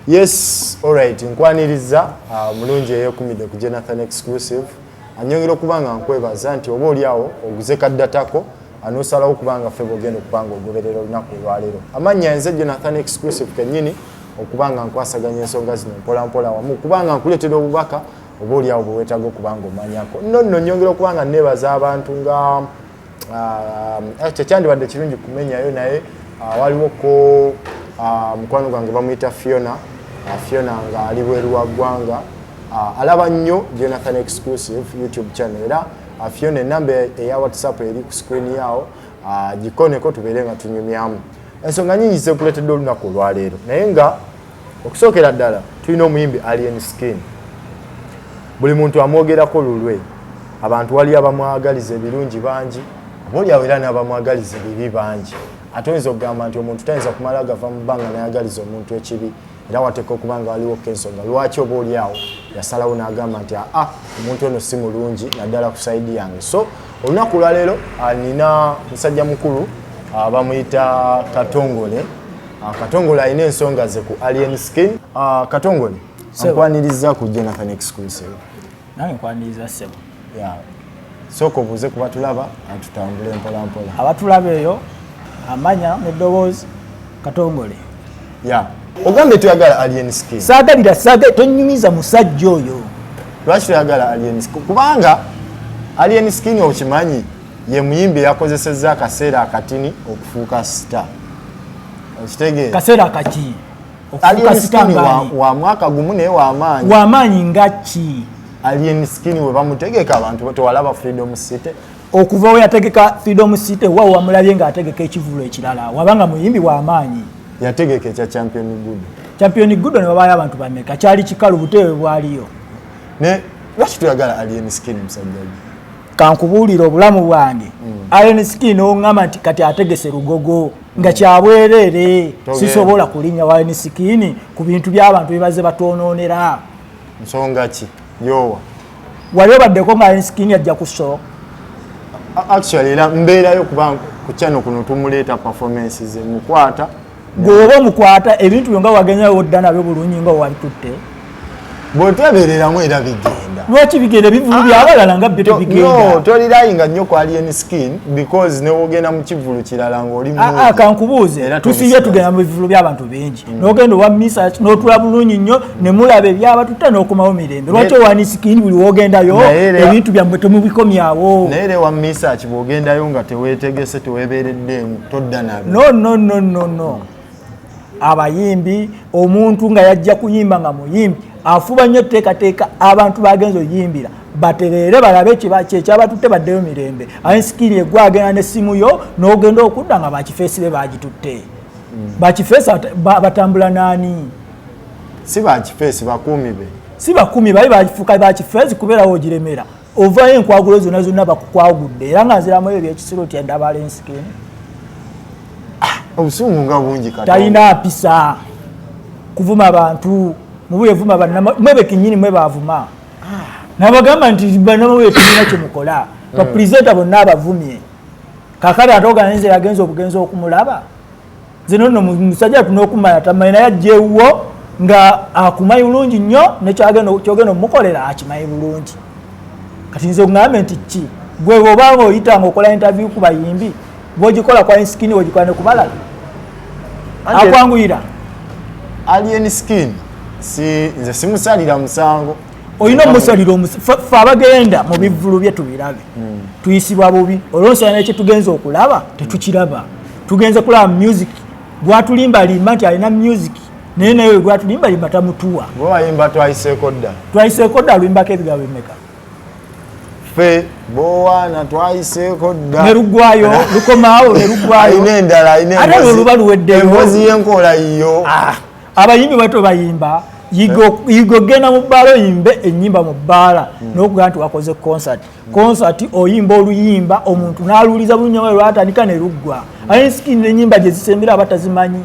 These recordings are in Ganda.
Yes, alright, nkwaniriza mulungi eyekumidde ku Jonathan Exclusive. Anyongera okuba nga nkwebaza nti oba oli awo oguze kaddatako anosalawo okuba nga ffe bwogenda okuba nga ogoberera olunaku olwaleero. Amannya nze Jonathan Exclusive kennyini, okuba nga nkwasaganya ensonga zino mpolampola wamu okuba nga nkuleetera obubaka oba oli awo bwe weetaaga okuba nga omanyako. Nno nno nyongera okuba nga neebaza abantu nga kyekyandibadde kirungi kumenyayo, naye waliwo ko mukwano gwange bamuyita Fiona. Fiona nga ali bweru wa ggwanga, alaba nnyo Jonathan Exclusive YouTube channel. Era Fiona, enamba eya WhatsApp eri ku screen yawo, gikoneko tubeere nga tunyumyamu. Ensonga nyingi zekuleetedde olunaku olwaleero, naye nga okusookera ddala tulina omuyimbi Alien Skin. Buli muntu amwogerako lulwe. Abantu wali abamwagaliza ebirungi bangi, oba oliawo era n'abamwagaliza ebibi bangi. Ate oyinza okugamba nti omuntu tayinza kumala gava mu bbanga nayagaliza omuntu ekibi, era wateeka okuba nga waliwo ensonga lwaki oba oliawo yasalawo n'agamba nti aa, omuntu ono si mulungi, naddala ku side yange. So olunaku olwaleero nina musajja mukulu, bamuyita Katongole. Katongole alina ensonga ze ku Alien Skin. Katongole, nkwaniriza ku Jonathan Exclusive. Nange nkwaniriza, ssebo. Yeah. Sooka obuuze ku batulaba, atutambule mpolampola. Abatulaba eyo, amanya n'eddoboozi Katongole. Yeah. Ogambye toyagala Alien Skin. Saagalira, saaga tonyumiza musajja oyo. Lwaki toyagala Alien Skin? Kubanga Alien Skin, okimanyi, ye muyimbi eyakozesezza akaseera akatini okufuuka star, okitegeera? Kaseera kaki? Okufuuka Alien star? Skin Ngaani? wa mwaka gumu, naye wamaanyi. Wamaanyi nga ki? Alien Skin we bamutegeka abantu, tewalaba Freedom City? Okuva we yategeka Freedom City, wa wamulabye ng'ategeka ekivulo ekirala wabanga muyimbi wamaanyi? Yategeka ekya Champion Good. Champion Gudo ne wabaayo abantu bameka? Kyali kikalu, buteewe bwaliyo. Ne lwaki toyagala Alien Skin, musajja gwe? Kankubuulira obulamu bwange. Alien Skin oŋŋamba nti kati ategese Lugogo nga kyabwereere. Togenda. Sisobola kulinnya wa Alien Skin ku bintu by'abantu byebaze batwonoonera. Nsonga ki yowa? Wali obaddeko nga Alien Skin ajja ku show? Actually era mbeerayo, kuba ku channel kuno tumuleeta performance ze mukwata. Gweoba omukwata, ebintu byo nga wagenyayo odda nabyo bulungi nga wabitutte? Bw'otebeereramu era bigenda. Lwaki bigenda? Ebivulu byabalala nga byo No, tebigenda. Tolirayinga nnyo ku Alien Skin because newogenda mu kivulu kirala ng'oli Ah, ah, kankubuuze. Era Tusiibye tobisigaza. tugenda mu bivulu by'abantu bingi, n'ogenda owa misa n'otula bulungi nnyo ne mulaba ebyabatutte n'okomawo mirembe. Lwaki owa Alien Skin buli wogendayo Naye ebintu byammwe temubikomyawo? Naye era ewa Misaki bw'ogendayo nga teweetegese, teweebeereddeemu, todda nabyo. No, no, no, no, no. Abayimbi, omuntu nga yajja kuyimba nga muyimbi, afuba nnyo teekateeka abantu bagenza oyimbira batereere, balabe kyekyabatutte, baddeyo mirembe. Alien Skin egwe agenda n'essimu yo n'ogenda okudda nga bakifeesi be bagitutte. Bakifeesi batambula naani? Si bakifeesi, bakuumi be. Si bakumi, bali bafuuka bakifeesi kubeerawo ogiremera ovayo enkwagulo zonna zonna bakukwagudde. Era nga nziramu ebyo byekisiru nti endaba Alien Skin. Obusungu nga bungi, Katonda. Talina mpisa, kuvuma bantu mubuyevuma mwebe kinyini mwe bavuma nabagamba nti bannamawulire tulina kyemukola. Bapurezidenta bonna abavumye. Kakati ate ogamba nze yagenza obugenzi okumulaba? Nze nonno musajja tulina okumanya tamanyi, naye ajja ewuwo nga akumanyi bulungi nnyo, nekyogenda omukolera akimanyi bulungi. Kati nze oŋŋambe nti ki gwe bwobanga oyita nga okola interview ku bayimbi, bwogikola kwa Skin, wogikola ne kubalala? Akwanguyira. Alien Skin si nze simusalira musango. Olina omusalira. Ffe abagenda mu bivvulu bye tubirabe tuyisibwa bubi olwonsala nekyetugenza okulaba tetukiraba. Tugenze kulaba music, gwatulimbalimba nti alina music, naye naye gwatulimbalimba tamutuwa. Gwe wayimba twayiseeko dda. Twayiseeko dda, luyimbako ebigabo bimeka? Ffe bowaana twayiseeko dda. Ne luggwayo, lukomaawo ne luggwayo. Alina endala, alina Ate lwe luba luweddeyo. Emboozi y'enkola yiyo. Ah, abayimbi bato bayimba. Yiga ogenda mu bbaala oyimbe ennyimba mu bbaala n'okugamba nti wakoze concert. Concert oyimba oluyimba, omuntu n'aluwuliza bulungi nga lwatandika ne luggwa. Alien Skin n'ennyimba gye zisembera aba tazimanyi,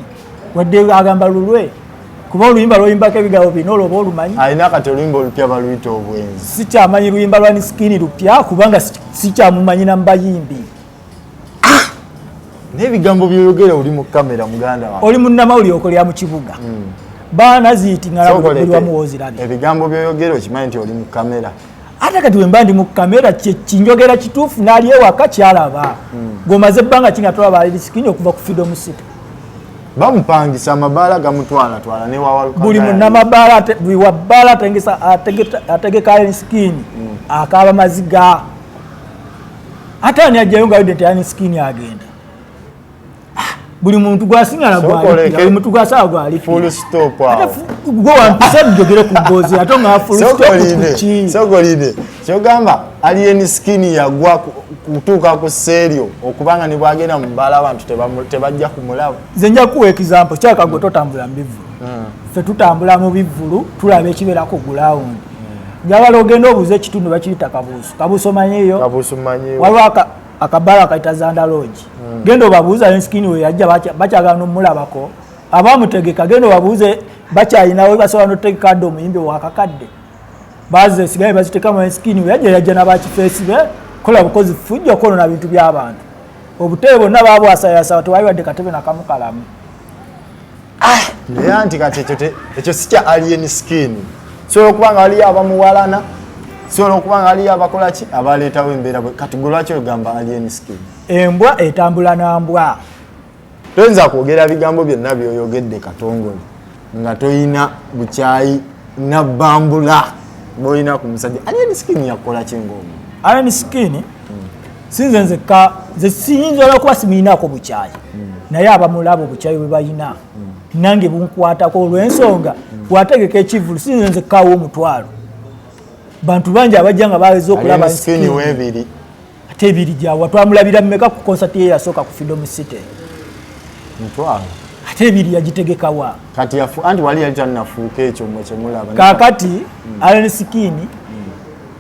wadde agamba lulwe, kuba oluyimba lwoyimbako ebigabo bino olwo oba olumanyi? Alina kati oluyimba olupya baluyita obwenzi. Sikyamanyi luyimba lwa Skin lupya, kubanga sikyamumanyi na mubayimbi. N'ebigambo byoyogera oli mu kamera, muganda wange. Oli munnamawulire, okolera mu kibuga. Baana ziyitingana buli wamu woozirabye. Ebigambo byoyogera okimanyi nti oli mu kamera. Ate kati wemba ndi mu kamera, kinjogera kituufu, n'ali ewaka kyalaba. Gwomaze ebbanga ki nga tolaba Alien Skin okuva ku Freedom City? Bamupangisa amabaala, gamutwala twala newawaluka. Buli munnamabaala, buli wa bbaala ategeka Alien Skin akaaba maziga. Ate ani ajjayo nga yodde nti Alien Skin agenda? Buli muntu gwasingana gwalipira, buli muntu gwasaba gwalipira. Full stop awo. Gwe wampisa njogere ku mboozi, ate nga full stop ku ki? Sokolinde, kyogamba Alien Skin yagwa kutuuka ku seeryo okubanga ne bwagenda mu bbaala abantu tebajja kumulaba? Nze nja kuwa example. Kyaka gwe totambula mu bivvulu, ffe tutambula mu bivvulu, tulaba ekibeera ku ground. Njagala ogenda obuuze ekitundu bakiyita Kabuusu. Kabuusu omanyiyo? Kabuusu mmanyiwo. Waliwo akabaala akayita Zanda Lodge. Genda obabuuze Alien Skin we yajja bakyagala n'omulabako. Abamutegeka genda obabuuze bakyalinawo, basobola nokutegeka dde omuyimbi wakakadde baze sigaye bazitekamu. Alien Skin we yajja, yajja n'abakifeesi be kola bukozi fujja okwonona bintu by'abantu. Obutebe bwonna babwasayasa, tewali wadde katebe nakamu kalamu. Naye anti kati ekyo si kya Alien Skin. Sobola okuba nga waliyo abamuwalana, sobola okuba nga waliyo abakola ki, abaleetawo embeera. Kati gwe lwaki ogamba Alien Skin? Embwa etambula nambwa. Toyinza kwogera bigambo byonna byoyogedde, Katongole, nga toyina bukyayi nabbambula bwolina ku musajja Alien Skin. Yakukola ki ngaomu? Alien Skin sinze nzekka, nze siyinza olwokuba simuyinaako bukyayi, naye abamulaba obukyayi bwe balina nange bunkwatako, olw'ensonga bwategeka ekivulu sinze nzekkawo omutwalo. Bantu bangi abajja nga baweza okulaba Alien Skin webiri. Ate ebiri gyawa? Twamulabira mmeka ku konsati ye yasooka ku Freedom City? Mutwalo. Ate ebiri yagitegekawa? Kati anti wali yali tannafuuka ekyo mwe kyemulaba. Kaakati Alien Skin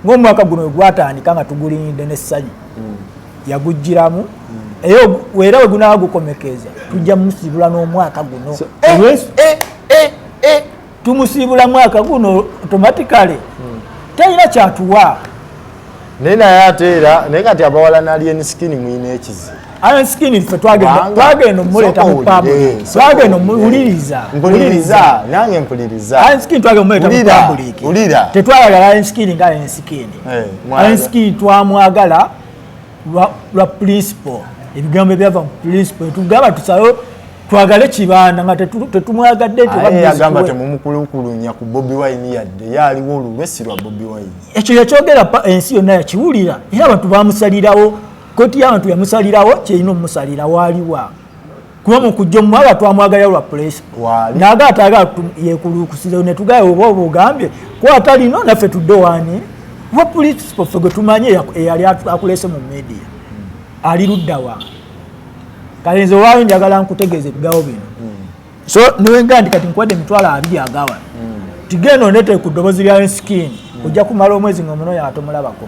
ng'omwaka guno wegwatandika nga tugulinidde n'essanyu, yagugiramu era we gunaaba gukomekeza tujja mumusibula n'omwaka guno. Tumusiibula mwaka guno automatically, talina kyatuwa. Naye ate era naye kati abawala na Alien Skin muyina ekizibu. Alien Skin ffe twagenda omuleeta mu public, twagenda omuwuliriza. Mpuliriza, nange mpuliriza. Alien Skin twagenda omuleeta mu Wulira, public. Wulira. Tetwayagala Alien Skin nga Alien Skin. Alien Skin twamwagala lwa principle, ebigambo ebyava mu principle. Tugamba tusayo twagale Kibanda nga tetumwagadde nti oba Aye music yagamba we. Temumukulunkulunya ku Bobi Wine, yadde ye aliwo olulwe si lwa Bobi Wine. Ekyo yakyogera ensi yonna yakiwulira, era abantu bamusalirawo. Kooti y'abantu yamusalirawo kyerina omusalira waaliwa, kuba mu kujja omwaka twamwagalira lwa principle. Waali. Naga atagala yekulukusize netugaye oba ogambye kwata lino naffe tudde wani wa principle ffe gwe tumanyi eyali akulese mu media ali luddawa. Kale nze owaayo njagala nkutegeeza ebigambo bino. So niwenga nti kati nkuwadde 20,000 agawa tigenda onete ku ddoboozi lya Skin, ojja kumala omwezi nga omunoonya nga tomulabako.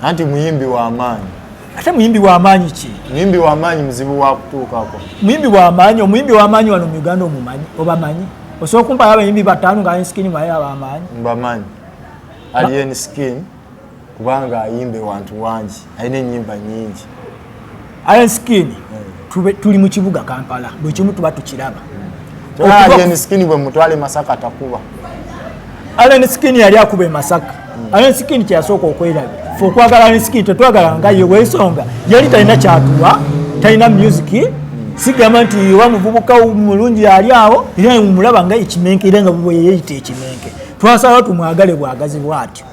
Anti muyimbi w'amaanyi. Ate muyimbi w'amaanyi ki? Muyimbi w'amaanyi, muzibu wakutuukako. Muyimbi w'amaanyi, omuyimbi w'amaanyi wano mu Uganda omumanyi? Obamanyi? Osobola kumpayo abayimbi bataano nga Skin mwaye ab'amaanyi? Mbamanyi. Alien Skin kubanga ayimba ewantu wangi, alina ennyimba nyingi. Alien Skin tuli mu kibuga Kampala, buli kimu tuba tukiraba. Alien Skin bwe mutwale Masaka takuba. Alien Skin yali akuba e Masaka. Alien Skin kyeyasooka okwerabira, fe okwagala Alien Skin tetwagala nga ye wensonga yali talina kyatuwa, talina music. Sigamba nti oba muvubuka mulungi ali awo, era mumulaba nga ekimenke, era nga bwe yeyita ekimenke twasalawo tumwagale bwagazi bwatyo.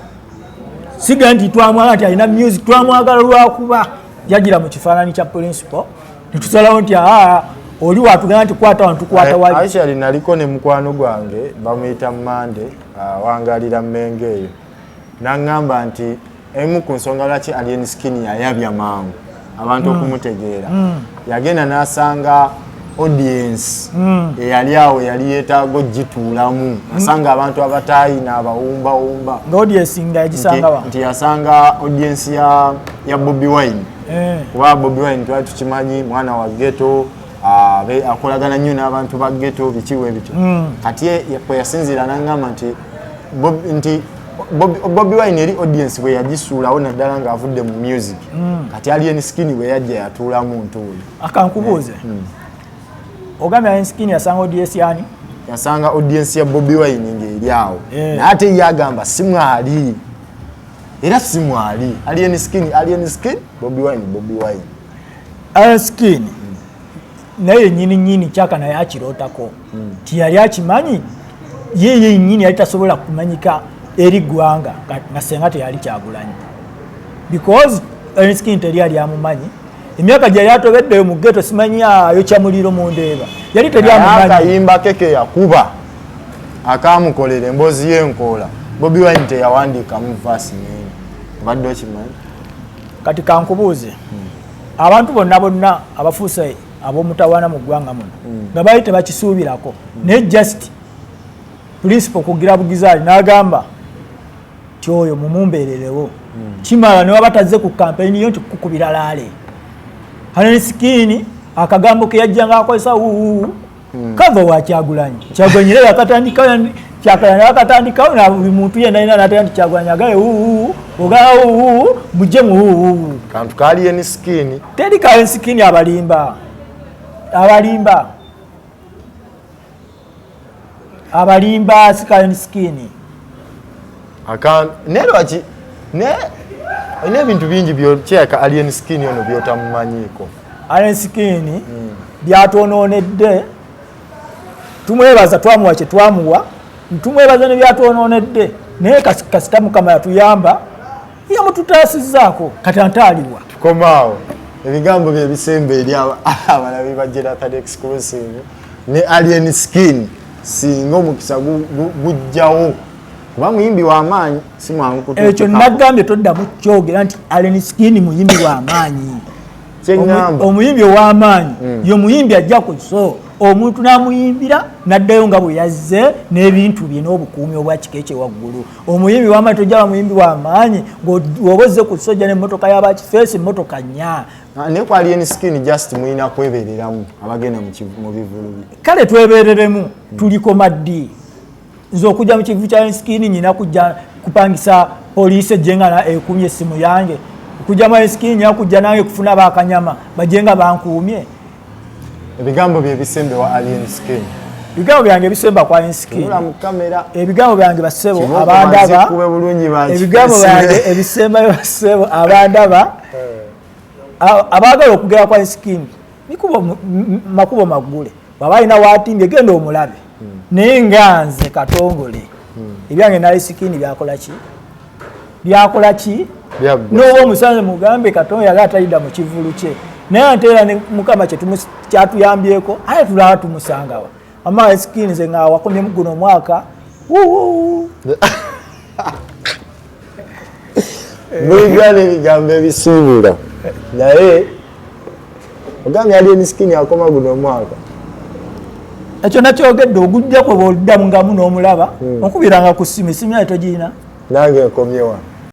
Siga nti twamwagala nti alina music, twamwagala lwakuba yagira mu kifaananyi kya principal, netusalawo nti aa oli watugamba nti kwata wano, tukwata wali. Actually naliko ne mukwano gwange bamuyita Mande, awangalira Mmenge eyo, naŋŋamba nti emu ku nsonga lwaki Alien Skin yayabya mangu abantu okumutegeera, yagenda n'asanga audience eyali awo yali yeetaaga ogituulamu, asanga abantu abataayina abawumbawumba. Nga audience nga yagisanga wa? Nti yasanga audience ya Bobi Wine, kuba Bobi Wine twali tukimanyi mwana wa ghetto, akolagana nnyo n'abantu ba ghetto, biki we bityo. Kati ye kwe yasinziira n'aŋŋamba nti Bobi Wine eri audience bwe yagisuulawo, naddala ng'avudde mu music. Kati Alien Skin bwe yajja yatuulamu ntuulo. Akankubuuze, ogambye Alien Skin yasanga audience yani? Yasanga audience ya Bobi Wine ng'eri awo, naye ate ye agamba simwali, era simwali. Alien Skin, Alien Skin, Bobi Wine, Bobi Wine. Alien Skin naye nyini nyini kyaka naye akirootako, tiyali akimanyi ye yennyini yali tasobola kumanyika eri ggwanga nga senga teyali Kyagulanyi, because Alien Skin teri yali amumanyi. Emyaka gyeyali atobeddeyo mu ghetto, simanyi ayokya muliro mu Ndeeba, yali teri amumanyi. Akayimba ke ke yakuba akamukolera emboozi y'enkoola, Bobi Wine teyawandiikamu verse nene. Obadde okimanyi? Kati kankubuuze, abantu bonna bonna abafuuse ab'omutawaana mu ggwanga muno nga baali tebakisuubirako, naye just principal kugira bugizaali n'agamba ti oyo mumumbeererewo, kimala ne waba tazze ku kampeyini yo nti kukubira laale. Alien Skin akagambo ke yajjanga akozesa wuuwu kava wa Kyagulanyi. Kyagulanyi era yakatandikawo, Kyagulanyi yakatandikawo, na buli muntu yenna yenna natera nti Kyagulanyi agaye wuuwu, ogaa wuuwu, mujje mu wuuwu. Kantu ka Alien Skin. Teri ka Alien Skin, abalimba, abalimba, abalimba, si ka Alien Skin. Naye lwaki ne olina ebintu bingi byokyeka Alien Skin ono byotamumanyiiko? Alien Skin byatwonoonedde, tumwebaza, twamuwa kye twamuwa, tumwebaza ne byatwonoonedde, naye kasita Mukama yatuyamba, yamututaasizzaako, kati antaaliwa. Tukomaawo. Ebigambo bye bisemba eri abalabi ba Jonathan Exclusive ne Alien Skin, singa omukisa gujjawo, kuba muyimbi w'amaanyi, si mwangu kutuukako. Ekyo nagambye toddamu kyogera nti Alien Skin muyimbi w'amaanyi. Kyeŋŋamba. Omuyimbi ow'amaanyi ye muyimbi ajja ku so omuntu n'amuyimbira n'addayo nga bwe yazze n'ebintu bye n'obukuumi obwa kika ekye waggulu. Omuyimbi w'amaanyi tojja ba muyimbi w'amaanyi ng'oba ozze ku sojja n'emmotoka y'abakifeesi, emmotoka nnya. Naye ku Alien Skin just mulina kwebeereramu abagenda mu bivulu bye. Kale twebereremu, tulikoma ddi? Nze okujja mu kivu kya Skin nyina kujja kupangisa poliisi ejje nga ekumye essimu yange. Okujja mu Skin nyina kujja nange kufuna bakanyama bajje nga bankuumye. Ebigambo bye bisembe wa Alien Skin. Ebigambo byange bisemba kwa Alien Skin. Tunula mu kamera. Ebigambo byange bassebo Kibooko abandaba. bazikube bulungi ba Ebigambo kifesi. byange ebisembayo bassebo abandaba. Abaagala okugera kwa Skin makubo maggule, bw'aba alina waatimbye genda omulabe, naye nga nze Katongole ebyange nali Skin byakola ki, byakola ki? Byaggwa. N'oba omusanze mugambe Katongole yali atayidda mu kivulu kye, naye ate era ne Mukama kyatuyambyeko, aye tulaba tumusangawa. Ama Skin nze nga wakomye guno omwaka. Wuuu. Bulijjo n'ebigambo ebisiibula, naye ogambye Alien Skin akoma guno omwaka. Ekyo nakyogedde, ogujja kwe bw'oddamu ngamu n'omulaba, onkubiranga ku ssimu, essimu yaye togiina. Nange nkomyewa.